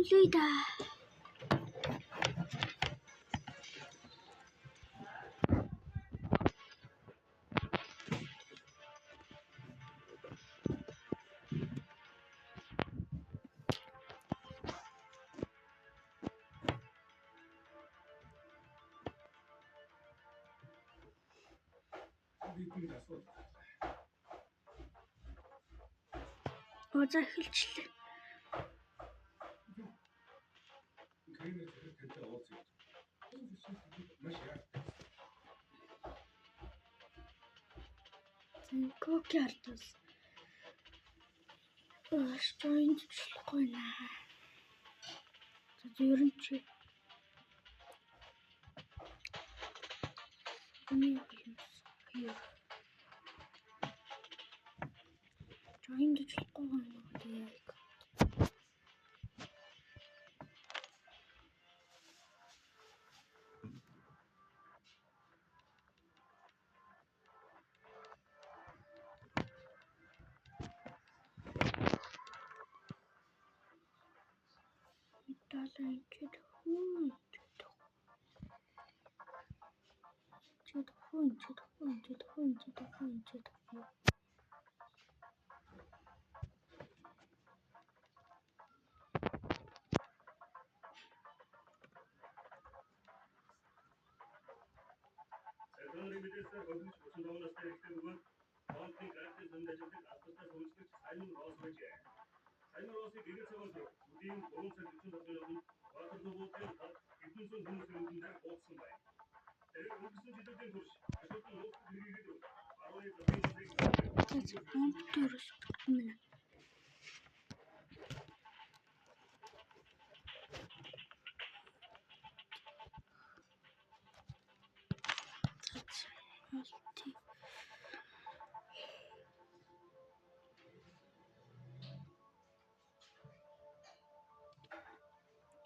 Лида. За эхэлчлээ. Коки ардвал join болохгүй наа. За ер нь чи join болохгүй юм тэгээ.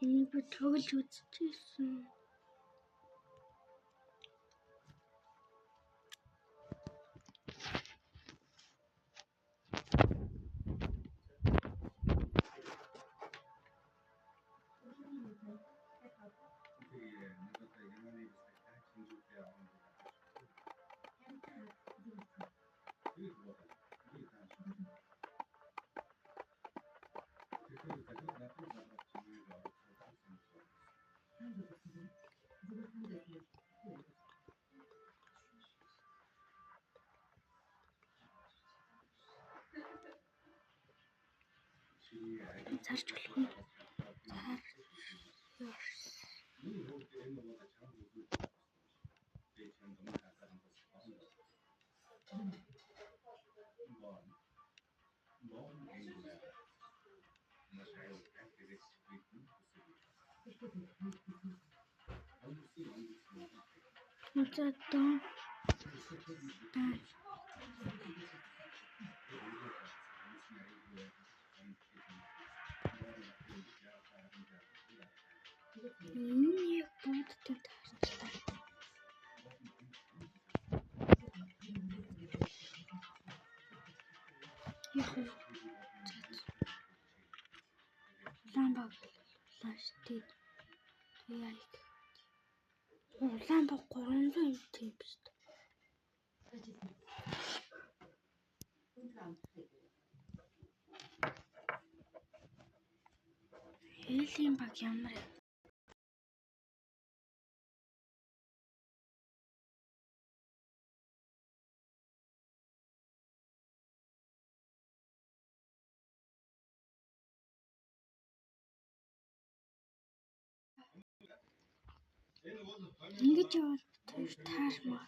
Энийг би тоглож үзчихсэн. Зарж болох юм. За доо. Энэ яг буудтай таарчлаа. Яг улаан баг улаан штэ. Яг улаан баг 300 юм тийм биш. Хээлийн баг ямар юм? Ингэж явбал таармаа.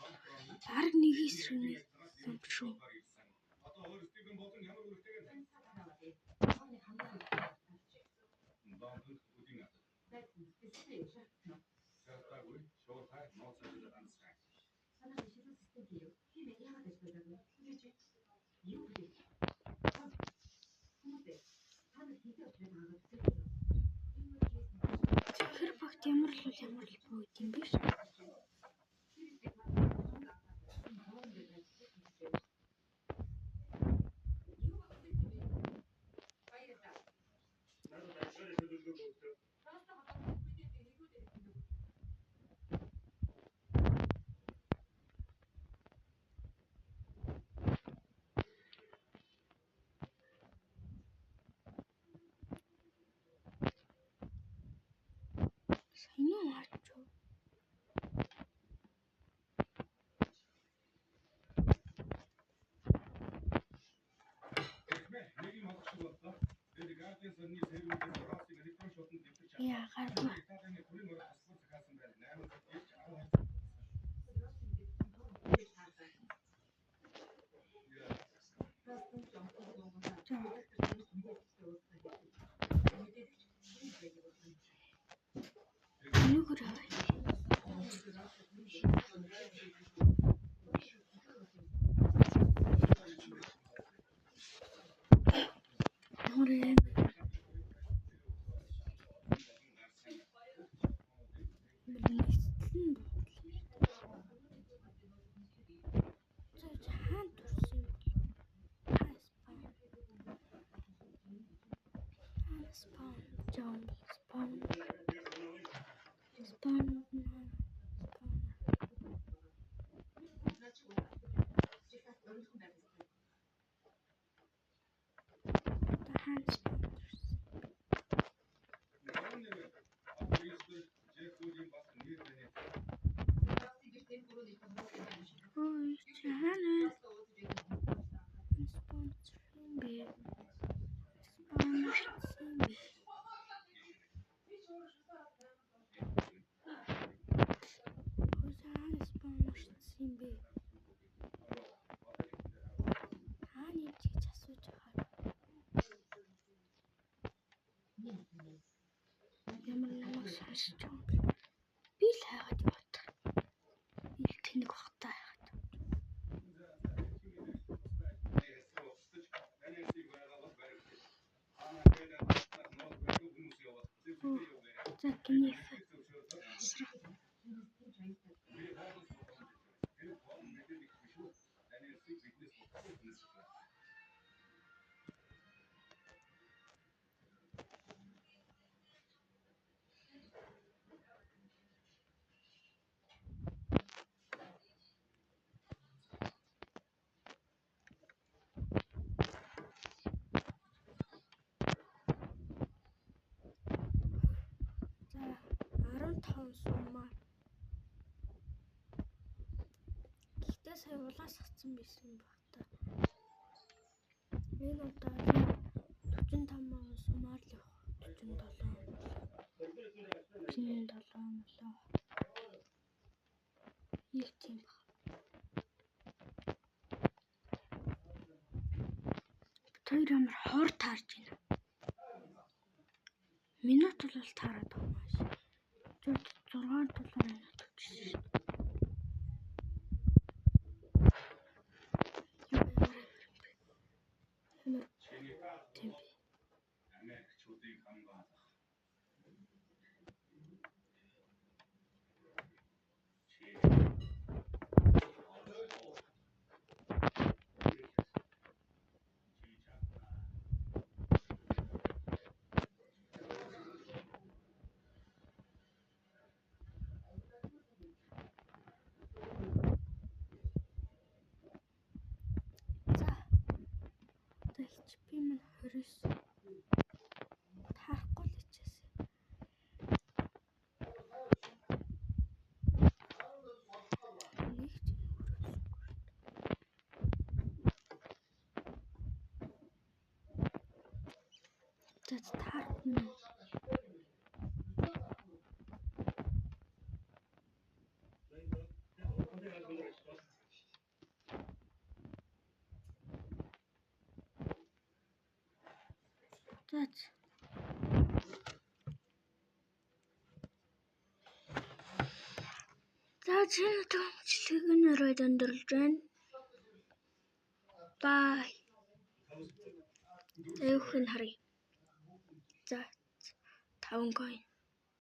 Бараг нэг эсрэг нэг юм шүү. Цэнхэр багт ямар л бол ямар л буу гэдэм биш. Саяны аач юу? Яагаад Өнөөгөр авъя. Ямар юм нэгтлэн буудлаа. За хаан төрсөн юм бэ? Хаан spawn. Jump spawn. Spawn. Spawn. Хаан spawn төрсөн. Ой, чи хаана вэ? Spawn төрсөн бэ? Spawn төрсөн бэ? Ой, хаана spawn төрсөн бэ? Хаана юм чи гэж асууж байгаа. Ямар намайг сонсож байгаа юм бэ? Би л хайгаад яваад. Би л тэнэг бахтаа хайгаад. За гинэф. Асра. За 15 сумаар. Гэхдээ сая улаас хатсан байсан баг та. Энэ удаа 45 сумаар л явах. 47. 47 мөлөө. Нэг тийм баг. Бид хоёр амар хор таарч байна. Минут бол таарад байгаа юм шиг. 6 7 минут өчсөн шүү дээ. Ямар тийм бэ? За одоо HP минь 29. Таарахгүй л хичээсэн. Нэг ч өрөөсөхгүй. За таарахгүй юм. За За чиний бичлэг нь өрөөд өндөрлөж байна. Bye. За юу хин харъя. За 5 coin.